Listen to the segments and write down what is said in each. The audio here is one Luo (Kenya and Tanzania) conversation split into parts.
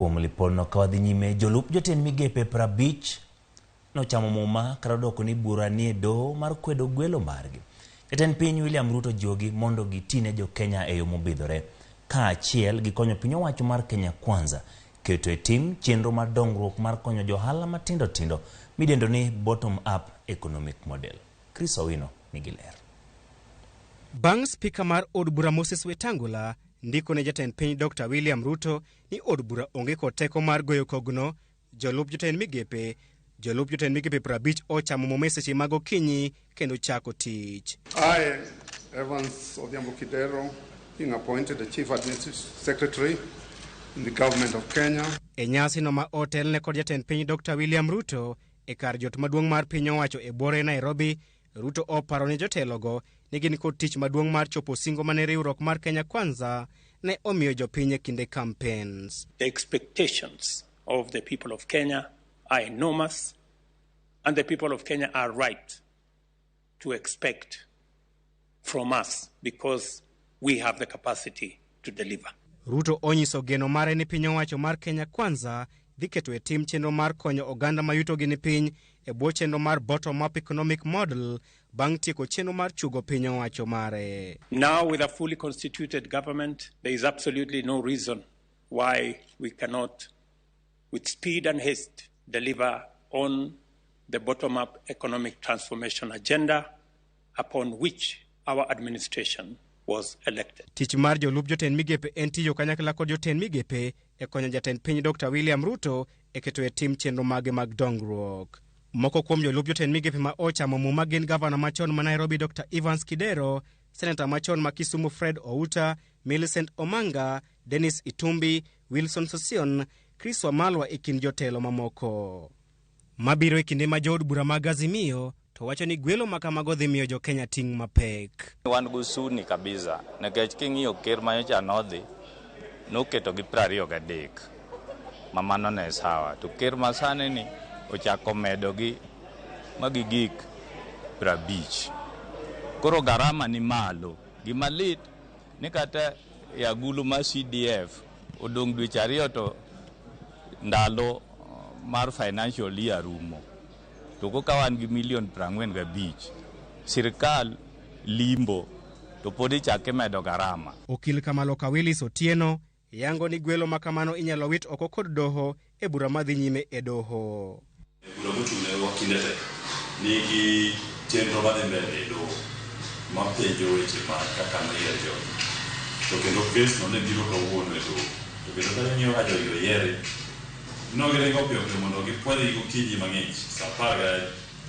Kuom lipodno ka wadhi nyime, jolup jotend migepe 50 nochamo muma kata dwoko ni bura nie doho mar kwedo gwelo margi. Jatend piny William Ruto jiwogi mondo giti ne jo-Kenya e yo mobidhore, kaachiel gi konyo piny owacho mar Kenya Kwanza keto e tim chenro mar dongruok mar konyo johala matindo tindo midendo ni Bottom Up Economic Model. Chris Owino nigi ler. Bang' spika mar od bura Moses Wetangula ndiko ne jatend piny Dr. William Ruto ni od bura onge kod teko mar goyo kogno, jolup jotend migepe 50 ochamo muma e seche mag okinyi kendo chako tich. I, Evans Odhiambo Kidero, being appointed the Chief Administrative Secretary in the Government of Kenya. E nyasi no ma otelne kod jatend piny Dr. William Ruto e kar jot maduong' mar piny owacho e buore Nairobi, Ruto oparo ne jotelogo ni gin kod tich maduong' mar chopo singo mane riwruok mar Kenya Kwanza ne omiyo jopiny e kinde campaigns. The expectations of the people of Kenya are enormous, and the people of Kenya are right to expect from us because we have the capacity to deliver. Ruto onyiso geno mare ni piny owacho mar Kenya Kwanza dhi keto e tim chenro mar konyo oganda ma yutogi ni piny e bwo chenro mar Bottom Up Economic Model bang' tieko chenro mar chugo piny owacho mare. Now, with a fully constituted government, there is absolutely no reason why we cannot, with speed and haste, deliver on the bottom-up economic transformation agenda upon which our administration was elected. Tich mar jolup jotend migepe en tiyo kanyakla kod jotend migepe e konyo jatend piny Dr. William Ruto e keto e tim chenro mage mag dongruok. Moko kuom jolup jotend migepe ma ochamo muma gin gavana machon ma Nairobi Dr. Evans Kidero, seneta machon ma Kisumu Fred Outa, Millicent Omanga, Dennis Itumbi, Wilson Sossion, Chris Wamalwa e kind jotelo mamoko. Mabiro e kinde ma jood bura mag Azimio to wacho ni gwelo ma kamago dhi miyo jo-Kenya ting' mapek. Wan gusuni kabisa nikech king'iyo ker manyocha nodhi noketo gi 23 ma mano ne sawa, to ker masani ni ochako medo gi magigik 50. Koro garama ni malo. Gima lit ni kata e agulu mar CDF odong' dweche 2 to ndalo mar financial year rumo. To koka wan gi milion 45, sirikal limbo to pod ichako imedo garama. Okil Kamaloka Willis Otieno yango ni gwelo ma kamano inyalo wit oko kod doho e bura madhi nyime e doho. Bura mochung' ne wakinde te nigi chenro madhi mbele e doho mapenjo weche mag kaka noyier jogi. To kendo kes no ne biro kawuono e doho. To kendo ka ing'iyo ka jogi oyieri, no giringo piyo piyo mondo gipwodhgi gokinyi mang'ich saa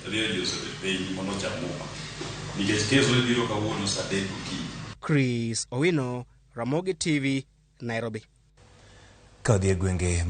12 ji osebet piny mondo ocham muma. Nikech kes ne biro kawuono saa 3 gokinyi. Chris Owino, Ramogi TV, Nairobi. Ka odhi e gwenge